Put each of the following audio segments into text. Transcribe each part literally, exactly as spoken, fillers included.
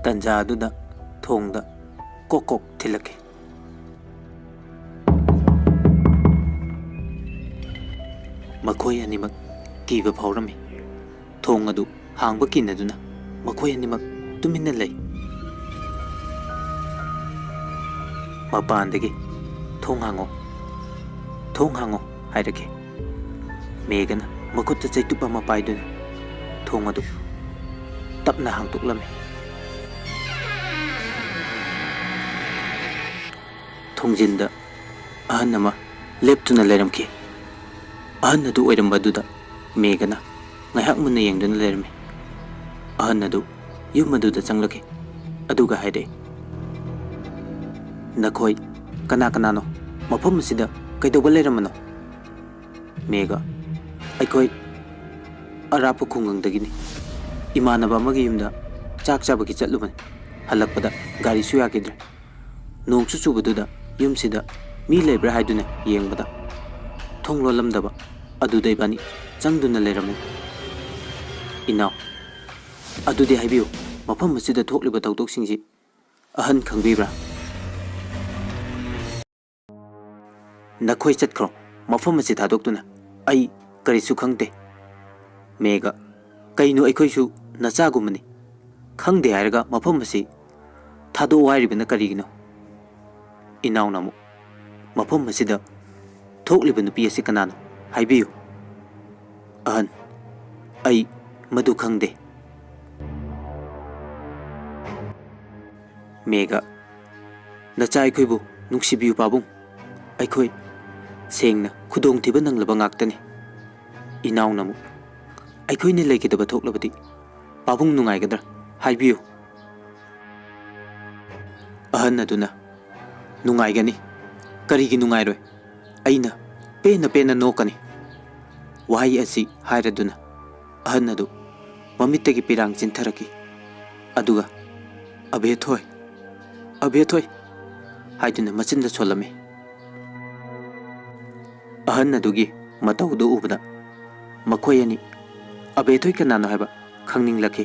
ꯇꯟꯖꯥ ꯑꯗꯨꯗ ꯊꯣꯡꯗ ꯀꯣꯛ ꯀꯣꯛ ꯊꯤꯜꯂꯛꯈꯤ꯫ ꯃꯈꯣꯏ ꯑꯅꯤꯃꯛ ꯀꯤꯕ ꯐꯥꯎꯔꯝꯃꯤ꯫ ꯊꯣꯡ ꯑꯗꯨ ꯍꯥꯡꯕ ꯀꯤꯅꯗꯨꯅ ꯃꯈꯣꯏ ꯑꯅꯤꯃꯛ ꯇꯨꯃꯤꯟꯅ ꯂꯩ꯫ ꯃꯄꯥꯟꯗꯒꯤ "ꯊꯣꯡ ꯍꯥꯡꯉꯣ, ꯊꯣꯡ ꯍꯥꯡꯉꯣ" ꯍꯥꯏꯔꯛꯈꯤ꯫ ꯃꯦꯒꯅ ꯃꯈꯨꯠꯇ ꯆꯩꯇꯨꯞ ꯑꯃ ꯄꯥꯏꯗꯨꯅ ꯊꯣꯡ ꯑꯗꯨ ꯇꯞꯅ ꯍꯥꯡꯗꯣꯛꯂꯝꯃꯤ꯫ ꯊꯣꯡꯖꯤꯟꯗ ꯑꯍꯟ ꯑꯃ ꯂꯦꯞꯇꯨꯅ ꯂꯩꯔꯝꯈꯤ꯫ ꯑꯍꯟ ꯑꯗꯨ ꯑꯣꯏꯔꯝꯕ ꯑꯗꯨꯗ ꯃꯦꯒꯅ ꯉꯥꯏꯍꯥꯛ ꯃꯨꯟꯅ ꯌꯦꯡꯗꯨꯅ ꯂꯩꯔꯝꯃꯤ꯫ ꯑꯍꯟ ꯑꯗꯨ ꯌꯨꯝ ꯑꯗꯨꯗ ꯆꯪꯂꯛꯈꯤ, ꯑꯗꯨꯒ ꯍꯥꯏꯔꯛꯏ, "ꯅꯈꯣꯏ ꯀꯅꯥ ꯀꯅꯥꯅꯣ? ꯃꯐꯝ ꯑꯁꯤꯗ ꯀꯩꯗꯧꯕ ꯂꯩꯔꯝꯕꯅꯣ?" ꯃꯦꯒ, "ꯑꯩꯈꯣꯏ ꯑꯔꯥꯞꯄ ꯈꯨꯡꯒꯪꯗꯒꯤꯅꯤ꯫ ꯏꯃꯥꯟꯅꯕ ꯑꯃꯒꯤ ꯌꯨꯝꯗ ꯆꯥꯛ ꯆꯥꯕꯒꯤ ꯆꯠꯂꯨꯕꯅꯤ꯫ ꯍꯜꯂꯛꯄꯗ ꯒꯥꯔꯤꯁꯨ ꯌꯥꯈꯤꯗ꯭ꯔꯦ꯫ ꯅꯣꯡꯁꯨ ꯆꯨꯕꯗꯨꯗ ꯌꯨꯝꯁꯤꯗ ꯃꯤ ꯂꯩꯕ꯭ꯔꯥ ꯍꯥꯏꯗꯨꯅ ꯌꯦꯡꯕꯗ ꯊꯣꯡ ꯂꯣꯜꯂꯝꯗꯕ꯫ ꯑꯗꯨꯗ ꯏꯕꯥꯅꯤ ꯆꯪꯗꯨꯅ ꯂꯩꯔꯝꯃꯤ꯫" "ꯏꯅꯥꯎ, ꯑꯗꯨꯗꯤ ꯍꯥꯏꯕꯤꯌꯨ, ꯃꯐꯝ ꯑꯁꯤꯗ ꯊꯣꯛꯂꯤꯕ ꯊꯧꯗꯣꯛꯁꯤꯡꯁꯤ ꯑꯍꯟ ꯈꯪꯕꯤꯕ꯭ꯔꯥ?" "ꯅꯈꯣꯏ ꯆꯠꯈ꯭ꯔꯣ, ꯃꯐꯝ ꯑꯁꯤ ꯊꯥꯗꯣꯛꯇꯨꯅ꯫ ꯑꯩ ꯀꯔꯤꯁꯨ ꯈꯪꯗꯦ꯫" ꯃꯦꯒ, "ꯀꯩꯅꯣ, ꯑꯩꯈꯣꯏꯁꯨ ꯅꯆꯥꯒꯨꯝꯕꯅꯤ, ꯈꯪꯗꯦ ꯍꯥꯏꯔꯒ ꯃꯐꯝ ꯑꯁꯤ ꯊꯥꯗꯣꯛꯑꯣ ꯍꯥꯏꯔꯤꯕꯅ ꯀꯔꯤꯒꯤꯅꯣ?" ꯏꯅꯥꯎꯅ ꯑꯃꯨꯛ, "ꯃꯐꯝ ꯑꯁꯤꯗ ꯊꯣꯛꯂꯤꯕ ꯅꯨꯄꯤ ꯑꯁꯤ ꯀꯅꯥꯅꯣ? ꯍꯥꯏꯕꯤꯌꯨ꯫" "ꯑꯍꯟ, ꯑꯩ ꯃꯗꯨ ꯈꯪꯗꯦ꯫" ꯃꯦꯒ, "ꯅꯆꯥ ꯑꯩꯈꯣꯏꯕꯨ ꯅꯨꯡꯁꯤꯕꯤꯌꯨ ꯄꯥꯕꯨꯡ꯫ ꯑꯩꯈꯣꯏ ꯁꯦꯡꯅ ꯈꯨꯗꯣꯡꯊꯤꯕ ꯅꯪꯂꯕ ꯉꯥꯛꯇꯅꯤ꯫" ꯏꯅꯥꯎꯅ ꯑꯃꯨꯛ, "ꯑꯩꯈꯣꯏꯅ ꯂꯩꯈꯤꯗꯕ ꯊꯣꯛꯂꯕꯗꯤ ꯄꯥꯕꯨꯡ ꯅꯨꯡꯉꯥꯏꯒꯗ꯭ꯔꯥ? ꯍꯥꯏꯕꯤꯌꯨ꯫" ꯑꯍꯟ ꯑꯗꯨꯅ, "ꯅꯨꯡꯉꯥꯏꯒꯅꯤ꯫ ꯀꯔꯤꯒꯤ ꯅꯨꯡꯉꯥꯏꯔꯣꯏ? ꯑꯩꯅ ꯄꯦꯟꯅ ꯄꯦꯟꯅ ꯅꯣꯛꯀꯅꯤ꯫" ꯋꯥꯍꯩ ꯑꯁꯤ ꯍꯥꯏꯔꯗꯨꯅ ꯑꯍꯟ ꯑꯗꯨ ꯃꯃꯤꯠꯇꯒꯤ ꯄꯤꯔꯥꯡ ꯆꯤꯟꯊꯔꯛꯈꯤ꯫ ꯑꯗꯨꯒ, "ꯑꯕꯦꯊꯣꯏ, ꯑꯕꯦꯊꯣꯏ" ꯍꯥꯏꯗꯨꯅ ꯃꯆꯤꯟꯗ ꯁꯣꯜꯂꯝꯃꯤ꯫ ꯑꯍꯟ ꯑꯗꯨꯒꯤ ꯃꯇꯧꯗꯨ ꯎꯕꯗ ꯃꯈꯣꯏ ꯑꯅꯤ ꯑꯕꯦꯊꯣꯏ ꯀꯅꯥꯅꯣ ꯍꯥꯏꯕ ꯈꯪꯅꯤꯡꯂꯛꯈꯤ꯫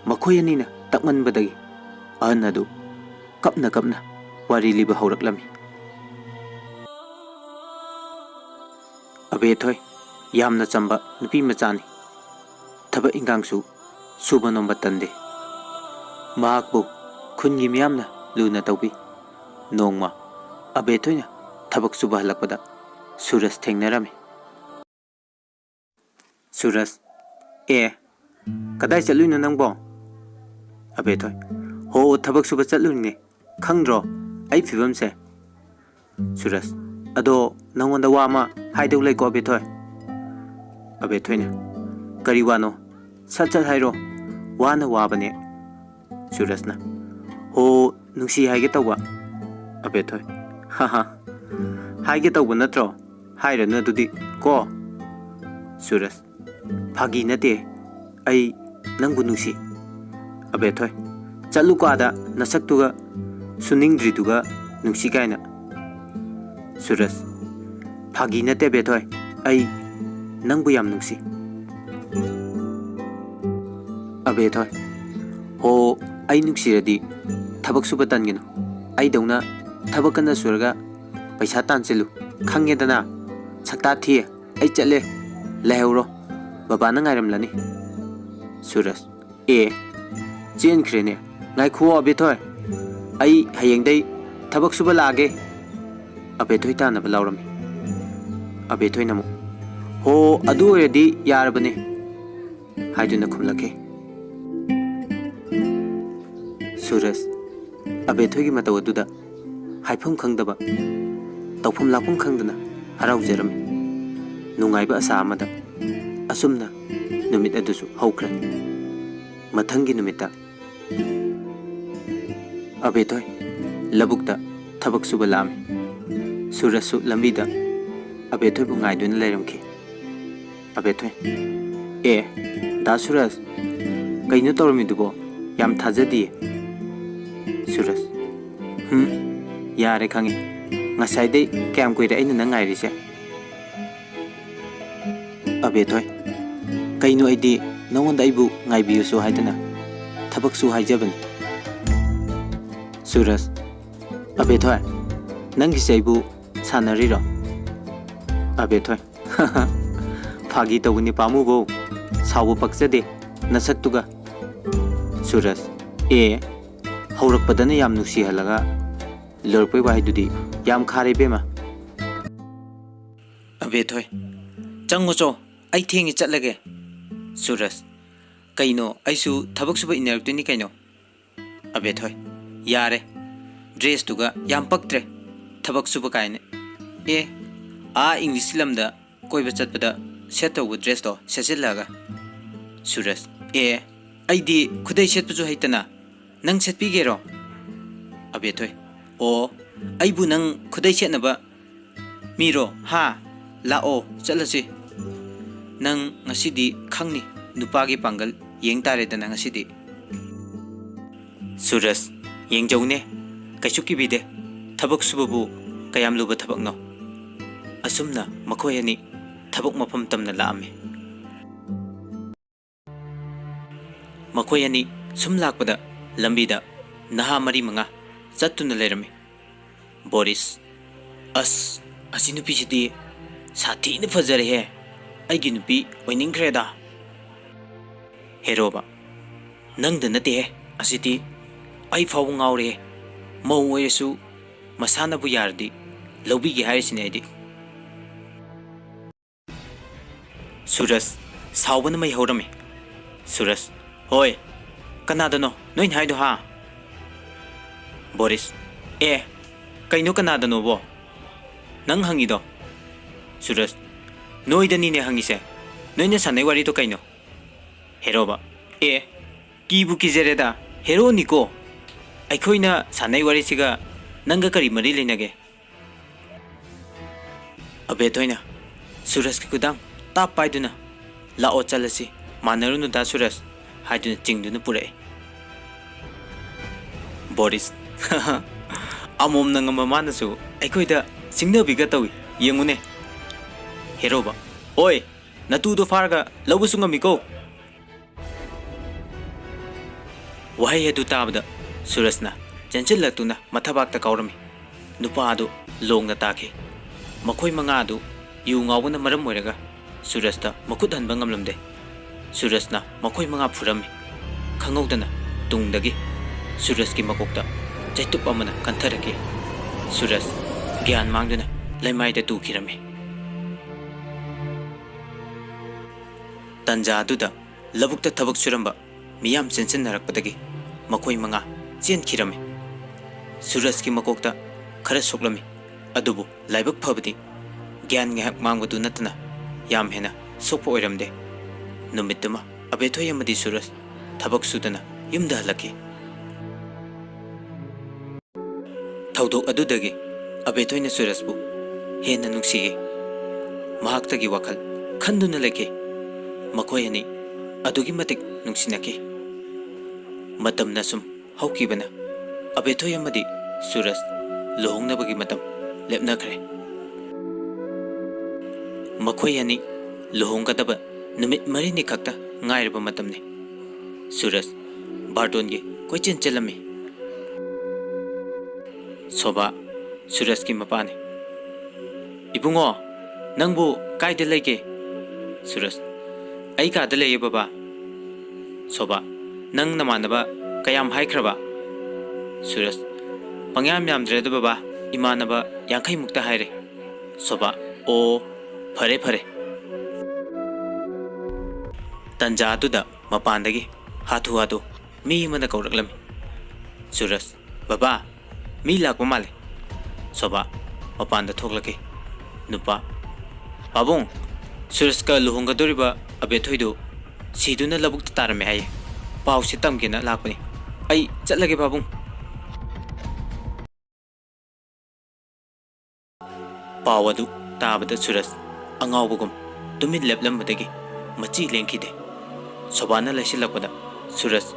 ꯃꯈꯣꯏ ꯑꯅꯤꯅ ꯇꯛꯃꯟꯕꯗꯒꯤ ꯑꯍꯟ ꯑꯗꯨ ꯀꯞꯅ ꯀꯞꯅ ꯋꯥꯔꯤ ꯂꯤꯕ ꯍꯧꯔꯛꯂꯝꯃꯤ꯫ "ꯑꯕꯦꯊꯣꯏ ꯌꯥꯝꯅ ꯆꯝꯕ ꯅꯨꯄꯤ ꯃꯆꯥꯅꯤ꯫ ꯊꯕꯛ ꯏꯟꯈꯥꯡꯁꯨ ꯁꯨꯕ ꯅꯣꯝꯕ ꯇꯟꯗꯦ꯫ ꯃꯍꯥꯛꯄꯨ ꯈꯨꯟꯒꯤ ꯃꯤꯌꯥꯝꯅ ꯂꯨꯅ ꯇꯧꯕꯤ꯫ ꯅꯣꯡꯃ ꯑꯕꯦꯊꯣꯏꯅ ꯊꯕꯛ ꯁꯨꯕ ꯍꯜꯂꯛꯄꯗ ꯁꯨꯔꯖ ꯊꯦꯡꯅꯔꯝꯃꯤ꯫" ꯁꯨꯔꯖ, "ꯑꯦ, ꯀꯗꯥꯏ ꯆꯠꯂꯨꯏꯅꯣ ꯅꯪꯕꯣ?" ꯑꯕꯦꯊꯣꯏ, "ꯍꯣ, ꯊꯕꯛ ꯁꯨꯕ ꯆꯠꯂꯨꯏꯅꯦ꯫ ꯈꯪꯗ꯭ꯔꯣ ꯑꯩ ꯐꯤꯕꯝꯁꯦ?" ꯁꯨꯔꯖ, "ꯑꯗꯣ ꯅꯪꯉꯣꯟꯗ ꯋꯥ ꯑꯃ ꯍꯥꯏꯗꯧ ꯂꯩꯀꯣ ꯑꯕꯦꯊꯣꯏ꯫" ꯑꯕꯦꯊꯣꯏꯅ, "ꯀꯔꯤ ꯋꯥꯅꯣ? ꯁꯠ ꯁꯠ ꯍꯥꯏꯔꯣ꯫ ꯋꯥꯅ ꯋꯥꯕꯅꯦ꯫" ꯁꯨꯔꯖꯅ, "ꯍꯣ, ꯅꯨꯡꯁꯤ ꯍꯥꯏꯒꯦ ꯇꯧꯕ꯫" ꯑꯕꯦꯊꯣꯏ, "ꯍꯥ ꯍꯥ, ꯍꯥꯏꯒꯦ ꯇꯧꯕ ꯅꯠꯇ꯭ꯔꯣ? ꯍꯥꯏꯔꯅꯨ ꯑꯗꯨꯗꯤ ꯀꯣ꯫" ꯁꯨꯔꯖ, "ꯐꯥꯒꯤ ꯅꯠꯇꯦ, ꯑꯩ ꯅꯪꯕꯨ ꯅꯨꯡꯁꯤ꯫" ꯑꯕꯦꯊꯣꯏ, "ꯆꯠꯂꯨꯀꯣ ꯑꯥꯗ, ꯅꯁꯛꯇꯨꯒ ꯁꯨꯅꯤꯡꯗ꯭ꯔꯤꯗꯨꯒ ꯅꯨꯡꯁꯤ ꯀꯥꯏꯅ꯫" ꯁꯨꯔꯖ, "ꯐꯥꯒꯤ ꯅꯠꯇꯦ ꯑꯕꯦꯊꯣꯏ, ꯑꯩ ꯅꯪꯕꯨ ꯌꯥꯝ ꯅꯨꯡꯁꯤ꯫" ꯑꯕꯦꯊꯣꯏ, "ꯍꯣ, ꯑꯩ ꯅꯨꯡꯁꯤꯔꯗꯤ ꯊꯕꯛ ꯁꯨꯕ ꯇꯟꯒꯅꯨ꯫ ꯑꯩꯗꯧꯅ ꯊꯕꯛ ꯀꯟꯅ ꯁꯨꯔꯒ ꯄꯩꯁꯥ ꯇꯥꯟꯁꯤꯜꯂꯨ꯫ ꯈꯪꯉꯦꯗꯅ? ꯁꯛꯇꯥ ꯊꯤ, ꯑꯩ ꯆꯠꯂꯦ꯫ ꯂꯩꯍꯧꯔꯣ, ꯕꯕꯥꯅ ꯉꯥꯏꯔꯝꯂꯅꯤ꯫" ꯁꯨꯔꯖ, "ꯑꯦ, ꯆꯦꯟꯈ꯭ꯔꯦꯅꯦ꯫ ꯉꯥꯏꯈꯨꯑꯣ ꯑꯕꯦꯊꯣꯏ, ꯑꯩ ꯍꯌꯦꯡꯗꯩ ꯊꯕꯛ ꯁꯨꯕ ꯂꯥꯛꯑꯒꯦ꯫" ꯑꯕꯦꯊꯣꯏ ꯇꯥꯟꯅꯕ ꯂꯥꯎꯔꯝꯃꯤ꯫ ꯑꯕꯦꯊꯣꯏꯅ ꯑꯃꯨꯛ, "ꯍꯣ, ꯑꯗꯨ ꯑꯣꯏꯔꯗꯤ ꯌꯥꯔꯕꯅꯦ" ꯍꯥꯏꯗꯨꯅ ꯈꯨꯝꯂꯛꯈꯤ꯫ ꯁꯨꯔꯖ ꯑꯕꯦꯊꯣꯏꯒꯤ ꯃꯇꯧ ꯑꯗꯨꯗ ꯍꯥꯏꯐꯝ ꯈꯪꯗꯕ, ꯇꯧꯐꯝ ꯂꯥꯛꯐꯝ ꯈꯪꯗꯅ ꯍꯔꯥꯎꯖꯔꯝꯃꯤ꯫ ꯅꯨꯡꯉꯥꯏꯕ ꯑꯁꯥ ꯑꯃꯗ ꯑꯁꯨꯝꯅ ꯅꯨꯃꯤꯠ ꯑꯗꯨꯁꯨ ꯍꯧꯈ꯭ꯔꯦ꯫ ꯃꯊꯪꯒꯤ ꯅꯨꯃꯤꯠꯇ ꯑꯕꯦꯊꯣꯏ ꯂꯧꯕꯨꯛꯇ ꯊꯕꯛ ꯁꯨꯕ ꯂꯥꯛꯑꯝꯃꯤ꯫ ꯁꯨꯔꯖꯁꯨ ꯂꯝꯕꯤꯗ ꯑꯕꯦꯊꯣꯏꯕꯨ ꯉꯥꯏꯗꯨꯅ ꯂꯩꯔꯝꯈꯤ꯫ ꯑꯕꯦꯊꯣꯏ, "ꯑꯦ, ꯗꯥ ꯁꯨꯔꯖ, ꯀꯩꯅꯣ ꯇꯧꯔꯝꯃꯤꯗꯨꯕꯣ? ꯌꯥꯝ ꯊꯥꯖꯗꯤꯌꯦ꯫" ꯁꯨꯔꯖ, "ꯍꯨꯝ, ꯌꯥꯔꯦ, ꯈꯪꯉꯦ꯫ ꯉꯁꯥꯏꯗꯩ ꯀꯌꯥꯝ ꯀꯨꯏꯔꯦ ꯑꯩꯅ ꯅꯪ ꯉꯥꯏꯔꯤꯁꯦ?" ꯑꯕꯦꯊꯣꯏ, "ꯀꯩꯅꯣ, ꯑꯩꯗꯤ ꯅꯉꯣꯟꯗ ꯑꯩꯕꯨ ꯉꯥꯏꯕꯤꯌꯨꯁꯨ ꯍꯥꯏꯗꯅ ꯊꯕꯛ ꯁꯨ ꯍꯥꯏꯖꯕꯅꯤ꯫ ꯁꯨꯔꯖ, ꯑꯕꯦꯊꯣꯏ, ꯅꯪꯒꯤꯁꯦ ꯑꯩꯕꯨ ꯁꯥꯟꯅꯔꯤꯔꯣ? ꯑꯕꯦꯊꯣꯏ, ꯐꯥꯒꯤ ꯇꯧꯕꯅꯤ ꯄꯥꯝꯃꯨꯕꯧ, ꯁꯥꯎꯕ ꯄꯛꯆꯗꯦ ꯅꯁꯛꯇꯨꯒ꯫ ꯁꯨꯔꯖ, ꯑꯦ, ꯍꯧꯔꯛꯄꯗꯅ ꯌꯥꯝ ꯅꯨꯡꯁꯤꯍꯜꯂꯒ ꯂꯣꯏꯔꯛꯄꯩ ꯋꯥꯍꯩꯗꯨꯗꯤ ꯌꯥꯝ ꯈꯥꯔꯦ ꯏꯕꯦꯝꯃ꯫ ꯑꯕꯦꯊꯣꯏ, ꯆꯪꯉꯨꯆꯣ, ꯑꯩ ꯊꯦꯡꯉꯦ ꯆꯠꯂꯒꯦ꯫ ꯁꯨꯔꯖ, ꯀꯩꯅꯣ, ꯑꯩꯁꯨ ꯊꯕꯛ ꯁꯨꯕ ꯏꯟꯅꯔꯛꯇꯣꯏꯅꯤ ꯀꯩꯅꯣ꯫ ꯑꯕꯦꯊꯣꯏ, ꯌꯥꯔꯦ, ꯗ꯭ꯔꯦꯁꯇꯨꯒ ꯌꯥꯝ ꯄꯛꯇ꯭ꯔꯦ, ꯊꯕꯛ ꯁꯨꯕ ꯀꯥꯏꯅ꯫ ꯑꯦ, ꯑꯥ ꯏꯪꯂꯤꯁꯀꯤ ꯂꯝꯗ ꯀꯣꯏꯕ ꯆꯠꯄꯗ ꯁꯦꯠꯇꯧꯕ ꯗ꯭ꯔꯦꯁꯇꯣ ꯁꯦꯠꯆꯤꯜꯂꯒ꯫ ꯁꯨꯔꯖ, ꯑꯦ, ꯑꯩꯗꯤ ꯈꯨꯗꯩ ꯁꯦꯠꯄꯁꯨ ꯍꯩꯇꯅ ꯅꯪ ꯁꯦꯠꯄꯤꯒꯦꯔꯣ? ꯑꯕꯦꯊꯣꯏ, ꯑꯣ, ꯑꯩꯕꯨ ꯅꯪ ꯈꯨꯗꯩ ꯁꯦꯠꯅꯕ ꯃꯤꯔꯣ? ꯍꯥ? ꯂꯥꯛꯑꯣ, ꯆꯠꯂꯁꯤ꯫ ꯅꯪ ꯉꯁꯤꯗꯤ ꯈꯪꯅꯤ, ꯅꯨꯄꯥꯒꯤ ꯄꯥꯡꯒꯜ ꯌꯦꯡ ꯇꯥꯔꯦꯗꯅ ꯉꯁꯤꯗꯤ꯫ ꯁꯨꯔꯖ, ꯌꯦꯡꯖꯧꯅꯦ, ꯀꯩꯁꯨ ꯀꯤꯕꯤꯗꯦ, ꯊꯕꯛ ꯁꯨꯕꯕꯨ ꯀꯌꯥꯝ ꯂꯨꯕ ꯊꯕꯛꯅꯣ? ꯑꯁꯨꯝꯅ ꯃꯈꯣꯏ ꯑꯅꯤ ꯊꯕꯛ ꯃꯐꯝ ꯇꯝꯅ ꯂꯥꯛꯑꯝꯃꯤ꯫ ꯃꯈꯣꯏ ꯑꯅꯤ ꯁꯨꯝ ꯂꯥꯛꯄꯗ ꯂꯝꯕꯤꯗ ꯅꯍꯥ ꯃꯔꯤ ꯃꯉꯥ ꯆꯠꯇꯨꯅ ꯂꯩꯔꯝꯃꯤ꯫ ꯕꯣꯔꯤꯁ, ꯑꯁ, ꯑꯁꯤ ꯅꯨꯄꯤꯁꯤꯗꯤ ꯁꯥꯊꯤꯅ ꯐꯖꯔꯦꯍꯦ, ꯑꯩꯒꯤ ꯅꯨꯄꯤ ꯑꯣꯏꯅꯤꯡꯈ꯭ꯔꯦꯗ꯫ ꯍꯦꯔꯣꯕ, ꯅꯪꯗ ꯅꯠꯇꯦꯍꯦ, ꯑꯁꯤꯗꯤ ꯑꯩ ꯐꯥꯎꯕ ꯉꯥꯎꯔꯦꯍꯦ, ꯃꯧ ꯑꯣꯏꯔꯁꯨ ꯃꯁꯥꯅꯕꯨ ꯌꯥꯔꯗꯤ ꯂꯧꯕꯤꯒꯦ ꯍꯥꯏꯔꯤꯁꯤꯅꯦ ꯑꯩꯗꯤ꯫ ꯁꯨꯔꯖ, ꯁꯥꯎꯕꯅ ꯃꯩ ꯍꯧꯔꯝꯃꯤ꯫ ꯁꯨꯔꯖ, ꯍꯣꯏ, ꯀꯅꯥꯗꯅꯣ ꯅꯣꯏꯅ ꯍꯥꯏꯗꯣ ꯍꯥ? ꯕꯣꯔꯤꯁ, ꯑꯦ, ꯀꯩꯅꯣ ꯀꯅꯥꯗꯅꯣꯕꯣ ꯅꯪ ꯍꯪꯉꯤꯗꯣ? ꯁꯨꯔꯖ, ꯅꯣꯏꯗꯅꯤꯅꯦ ꯍꯪꯉꯤꯁꯦ, ꯅꯣꯏꯅ ꯁꯥꯟꯅꯩ ꯋꯥꯔꯤꯗꯣ ꯀꯩꯅꯣ? ꯍꯦꯔꯣꯕ, ꯑꯦ, ꯀꯤꯕꯨ ꯀꯤꯖꯔꯦꯗ, ꯍꯦꯔꯣꯅꯤꯀꯣ꯫ ꯑꯩꯈꯣꯏꯅ ꯁꯥꯟꯅꯩ ꯋꯥꯔꯤꯁꯤꯒ ꯅꯪꯒ ꯀꯔꯤ ꯃꯔꯤ ꯂꯩꯅꯒꯦ? ꯑꯕꯦꯊꯣꯏꯅ ꯁꯨꯔꯖꯀꯤ ꯈꯨꯗꯥꯡ ꯇꯥꯞ ꯄꯥꯏꯗꯨꯅ, "ꯂꯥꯛꯑꯣ ꯆꯠꯂꯁꯤ, ꯃꯥꯟꯅꯔꯨꯅꯨꯗ ꯁꯨꯔꯖ" ꯍꯥꯏꯗꯨꯅ ꯆꯤꯡꯗꯨꯅ ꯄꯨꯔꯛꯏ꯫ ꯕꯣꯔꯤꯁ, "ꯑꯃꯣꯝꯅ ꯉꯝꯕ ꯃꯥꯅꯁꯨ ꯑꯩꯈꯣꯏꯗ ꯁꯤꯡꯅꯕꯤꯒ ꯇꯧꯏ, ꯌꯦꯡꯉꯨꯅꯦ"꯫ ꯍꯦꯔꯣꯕ, "ꯑꯣꯏ, ꯅꯇꯨꯗꯣ ꯐꯥꯔꯒ ꯂꯧꯕꯁꯨ ꯉꯝꯃꯤꯀꯣ"꯫ ꯋꯥꯍꯩ ꯑꯗꯨ ꯇꯥꯕꯗ ꯁꯨꯔꯖꯅ ꯆꯦꯟꯁꯤꯜꯂꯛꯇꯨꯅ ꯃꯊꯕꯥꯛꯇ ꯀꯥꯎꯔꯝꯃꯤ꯫ ꯅꯨꯄꯥ ꯑꯗꯨ ꯂꯣꯡꯅ ꯇꯥꯈꯤ꯫ ꯃꯈꯣꯏ ꯃꯉꯥ ꯑꯗꯨ ꯌꯨ ꯉꯥꯎꯕꯅ ꯃꯔꯝ ꯑꯣꯏꯔꯒ ꯁꯨꯔꯖꯇ ꯃꯈꯨꯠ ꯍꯟꯕ ꯉꯝꯂꯝꯗꯦ꯫ ꯁꯨꯔꯖꯅ ꯃꯈꯣꯏ ꯃꯉꯥ ꯐꯨꯔꯝꯃꯤ꯫ ꯈꯪꯍꯧꯗꯅ ꯇꯨꯡꯗꯒꯤ ꯁꯨꯔꯖꯀꯤ ꯃꯀꯣꯛꯇ ꯆꯩꯇꯨꯞ ꯑꯃꯅ ꯀꯟꯊꯔꯛꯈꯤ꯫ ꯁꯨꯔꯖ ꯒ꯭ꯌꯥꯟ ꯃꯥꯡꯗꯨꯅ ꯂꯩꯃꯥꯏꯗ ꯇꯨꯈꯤꯔꯝꯃꯤ꯫ ꯇꯟꯖꯥ ꯑꯗꯨꯗ ꯂꯧꯕꯨꯛꯇ ꯊꯕꯛ ꯁꯨꯔꯝꯕ ꯃꯤꯌꯥꯝ ꯆꯦꯟꯁꯤꯟꯅꯔꯛꯄꯗꯒꯤ ꯃꯈꯣꯏ ꯃꯉꯥ ꯆꯦꯟꯈꯤꯔꯝꯃꯤ꯫ ꯁꯨꯔꯖꯀꯤ ꯃꯀꯣꯛꯇ ꯈꯔ ꯁꯣꯛꯂꯝꯃꯤ, ꯑꯗꯨꯕꯨ ꯂꯥꯏꯕꯛ ꯐꯕꯗꯤ ꯒ꯭ꯌꯥꯟ ꯉꯥꯏꯍꯥꯛ ꯃꯥꯡꯕꯗꯨ ꯅꯠꯇꯅ ꯌꯥꯝ ꯍꯦꯟꯅ ꯁꯣꯛꯄ ꯑꯣꯏꯔꯝꯗꯦ꯫ ꯅꯨꯃꯤꯠꯇꯨꯃ ꯑꯕꯦꯊꯣꯏ ꯑꯃꯗꯤ ꯁꯨꯔꯖ ꯊꯕꯛ ꯁꯨꯗꯅ ꯌꯨꯝꯗ ꯍꯜꯂꯛꯈꯤ꯫ ꯊꯧꯗꯣꯛ ꯑꯗꯨꯗꯒꯤ ꯑꯕꯦꯊꯣꯏꯅ ꯁꯨꯔꯖꯄꯨ ꯍꯦꯟꯅ ꯅꯨꯡꯁꯤꯈꯤ꯫ ꯃꯍꯥꯛꯇꯒꯤ ꯋꯥꯈꯜ ꯈꯟꯗꯨꯅ ꯂꯩꯈꯤ꯫ ꯃꯈꯣꯏ ꯑꯅꯤ ꯑꯗꯨꯛꯀꯤ ꯃꯇꯤꯛ ꯅꯨꯡꯁꯤꯅꯈꯤ꯫ ꯃꯇꯝꯅ ꯁꯨꯝ ꯍꯧꯈꯤꯕꯅ ꯑꯕꯦꯊꯣꯏ ꯑꯃꯗꯤ ꯁꯨꯔꯖ ꯂꯨꯍꯣꯡꯅꯕꯒꯤ ꯃꯇꯝ ꯂꯦꯞꯅꯈ꯭ꯔꯦ꯫ ꯃꯈꯣꯏ ꯑꯅꯤ ꯂꯨꯍꯣꯡꯒꯗꯕ ꯅꯨꯃꯤꯠ ꯃꯔꯤꯅꯤ ꯈꯛꯇ ꯉꯥꯏꯔꯕ ꯃꯇꯝꯅꯤ꯫ ꯁꯨꯔꯖ ꯕꯥꯔꯇꯣꯟꯒꯤ ꯀꯣꯏꯆꯦꯟ ꯆꯦꯜꯂꯝꯃꯤ꯫ ꯁꯣꯚꯥ, ꯁꯨꯔꯖꯀꯤ ꯃꯄꯥꯅꯤ꯫ "ꯏꯕꯨꯡꯉꯣ, ꯅꯪꯕꯨ ꯀꯥꯏꯗ ꯂꯩꯒꯦ?" ꯁꯨꯔꯖ, "ꯑꯩ ꯀꯥꯗ ꯂꯩꯌꯦ ꯕꯕꯥ꯫" ꯁꯣꯚꯥ, "ꯅꯪ ꯅꯃꯥꯟꯅꯕ ꯀꯌꯥꯝ ꯍꯥꯏꯈ꯭ꯔꯕ?" ꯁꯨꯔꯖ, "ꯄꯪꯌꯥꯝ ꯌꯥꯝꯗ꯭ꯔꯦꯗ ꯕꯕꯥ, ꯏꯃꯥꯟꯅꯕ ꯌꯥꯡꯈꯩꯃꯨꯛꯇ ꯍꯥꯏꯔꯦ꯫" ꯁꯣꯚꯥ, "ꯑꯣ, ꯐꯔꯦ ꯐꯔꯦ꯫" ꯇꯟꯖꯥ ꯑꯗꯨꯗ ꯃꯄꯥꯟꯗꯒꯤ ꯍꯥꯊꯨ ꯍꯥꯊꯨ ꯃꯤ ꯑꯃꯅ ꯀꯧꯔꯛꯂꯝꯃꯤ꯫ ꯁꯨꯔꯖ, "ꯕꯕꯥ, ꯃꯤ ꯂꯥꯛꯄ ꯃꯥꯜꯂꯦ꯫" ꯁꯣꯚꯥ ꯃꯄꯥꯟꯗ ꯊꯣꯛꯂꯛꯈꯤ꯫ ꯅꯨꯄꯥ, "ꯄꯥꯕꯨꯡ, ꯁꯨꯔꯖꯀ ꯂꯨꯍꯣꯡꯒꯗꯧꯔꯤꯕ ꯑꯕꯦꯊꯣꯏꯗꯨ ꯁꯤꯗꯨꯅ ꯂꯧꯕꯨꯛꯇ ꯇꯥꯔꯝꯃꯦ ꯍꯥꯏꯌꯦ꯫ ꯄꯥꯎꯁꯦ ꯇꯝꯒꯦꯅ ꯂꯥꯛꯄꯅꯤ꯫ ꯑꯩ ꯆꯠꯂꯒꯦ ꯄꯥꯕꯨꯡ꯫" ꯄꯥꯎ ꯑꯗꯨ ꯇꯥꯕꯗ ꯁꯨꯔꯖ ꯑꯉꯥꯎꯕꯒꯨꯝ ꯇꯨꯃꯤꯟ ꯂꯦꯞꯂꯝꯕꯗꯒꯤ ꯃꯆꯤ ꯂꯦꯡꯈꯤꯗꯦ꯫ ꯁꯣꯚꯥꯅ ꯂꯩꯁꯤꯜꯂꯛꯄꯗ ꯁꯨꯔꯖ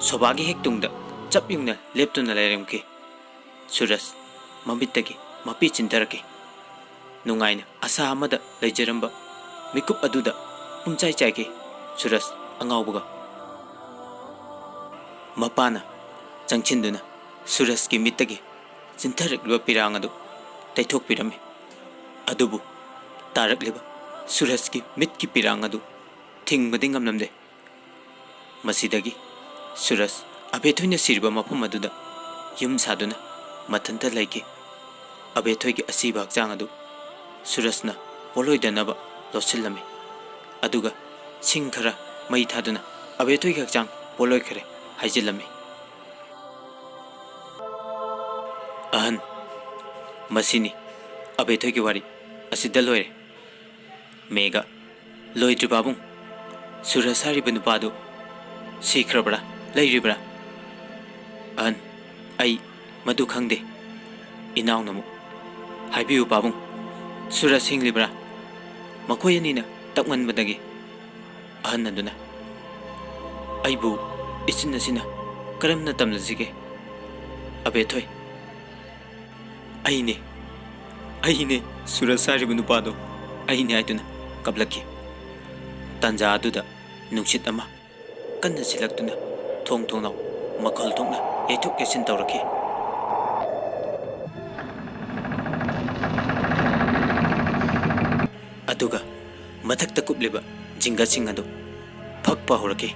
ꯁꯣꯚꯥꯒꯤ ꯍꯦꯛ ꯇꯨꯡꯗ ꯆꯞ ꯌꯨꯡꯅ ꯂꯦꯞꯇꯨꯅ ꯂꯩꯔꯝꯈꯤ꯫ ꯁꯨꯔꯖ ꯃꯃꯤꯠꯇꯒꯤ ꯃꯄꯤ ꯆꯤꯟꯊꯔꯛꯈꯤ꯫ ꯅꯨꯡꯉꯥꯏꯅ ꯑꯁꯥ ꯑꯃꯗ ꯂꯩꯖꯔꯝꯕ ꯃꯤꯀꯨꯞ ꯑꯗꯨꯗ ꯄꯨꯝꯆꯥꯏ ꯆꯥꯏꯈꯤ ꯁꯨꯔꯖ ꯑꯉꯥꯎꯕꯒ꯫ ꯃꯄꯥꯅ ꯆꯪꯁꯤꯟꯗꯨꯅ ꯁꯨꯔꯖꯀꯤ ꯃꯤꯠꯇꯒꯤ ꯆꯤꯟꯊꯔꯛꯂꯤꯕ ꯄꯤꯔꯥꯡ ꯑꯗꯨ ꯇꯩꯊꯣꯛꯄꯤꯔꯝꯃꯤ꯫ ꯑꯗꯨꯕꯨ ꯇꯥꯔꯛꯂꯤꯕ ꯁꯨꯔꯖꯀꯤ ꯃꯤꯠꯀꯤ ꯄꯤꯔꯥꯡ ꯑꯗꯨ ꯊꯤꯡꯕꯗꯤ ꯉꯝꯂꯝꯗꯦ꯫ ꯃꯁꯤꯗꯒꯤ ꯁꯨꯔꯖ ꯑꯕꯦꯊꯣꯏꯅ ꯁꯤꯔꯤꯕ ꯃꯐꯝ ꯑꯗꯨꯗ ꯌꯨꯝ ꯁꯥꯗꯨꯅ ꯃꯊꯟꯇ ꯂꯩꯈꯤ꯫ ꯑꯕꯦꯊꯣꯏꯒꯤ ꯑꯁꯤꯕ ꯍꯛꯆꯥꯡ ꯑꯗꯨ ꯁꯨꯔꯖꯅ ꯄꯣꯠꯂꯣꯏꯗꯅꯕ ꯂꯣꯠꯁꯤꯜꯂꯝꯃꯤ꯫ ꯑꯗꯨꯒ ꯁꯤꯡ ꯈꯔ ꯃꯩ ꯊꯥꯗꯨꯅ ꯑꯕꯦꯊꯣꯏꯒꯤ ꯍꯛꯆꯥꯡ ꯄꯣꯠꯂꯣꯏꯈ꯭ꯔꯦ ꯍꯥꯏꯖꯤꯜꯂꯝꯃꯤ꯫ ꯑꯍꯟ, ꯃꯁꯤꯅꯤ ꯑꯕꯦꯊꯣꯏꯒꯤ ꯋꯥꯔꯤ꯫ ꯑꯁꯤꯗ ꯂꯣꯏꯔꯦ꯫ ꯃꯦꯘ, ꯂꯣꯏꯗ꯭ꯔꯤ ꯄꯥꯕꯨꯡ꯫ ꯁꯨꯔꯖ ꯍꯥꯏꯔꯤꯕ ꯅꯨꯄꯥꯗꯨ ꯁꯤꯈ꯭ꯔꯕ꯭ꯔꯥ, ꯂꯩꯔꯤꯕ꯭ꯔꯥ? ꯑꯍꯟ, ꯑꯩ ꯃꯗꯨ ꯈꯪꯗꯦ꯫ ꯏꯅꯥꯎꯅ ꯑꯃꯨꯛ, ꯍꯥꯏꯕꯤꯌꯨ ꯄꯥꯕꯨꯡ, ꯁꯨꯔꯖ ꯍꯤꯡꯂꯤꯕ꯭ꯔꯥ? ꯃꯈꯣꯏ ꯑꯅꯤꯅ ꯇꯞꯃꯟꯕꯗꯒꯤ꯫ ꯑꯍꯟ ꯑꯗꯨꯅ, ꯑꯩꯕꯨ ꯏꯆꯤꯟ ꯑꯁꯤꯅ ꯀꯔꯝꯅ ꯇꯝꯅꯁꯤꯒꯦ? ꯑꯕꯦꯊꯣꯏ, ꯑꯩꯅꯦ, ꯑꯩꯅꯦ ꯁꯨꯔꯖ ꯍꯥꯏꯔꯤꯕ ꯅꯨꯄꯥꯗꯣ, ꯑꯩꯅꯦ ꯍꯥꯏꯗꯨꯅ ꯀꯞꯂꯛꯈꯤ꯫ ꯇꯥꯟꯖꯥ ꯑꯗꯨꯗ ꯅꯨꯡꯁꯤꯠ ꯑꯃ ꯀꯟꯅ ꯁꯤꯜꯂꯛꯇꯨꯅ ꯊꯣꯡ ꯊꯣꯡꯅꯥꯎ ꯃꯈꯣꯜ ꯊꯣꯛꯅ ꯌꯩꯊꯣꯛ ꯌꯩꯁꯤꯟ ꯇꯧꯔꯛꯈꯤ꯫ ꯑꯗꯨꯒ ꯃꯊꯛꯇ ꯀꯨꯞꯂꯤꯕ ꯖꯤꯡꯒꯁꯤꯡ ꯑꯗꯨ ꯐꯛꯄ ꯍꯧꯔꯛꯈꯤ꯫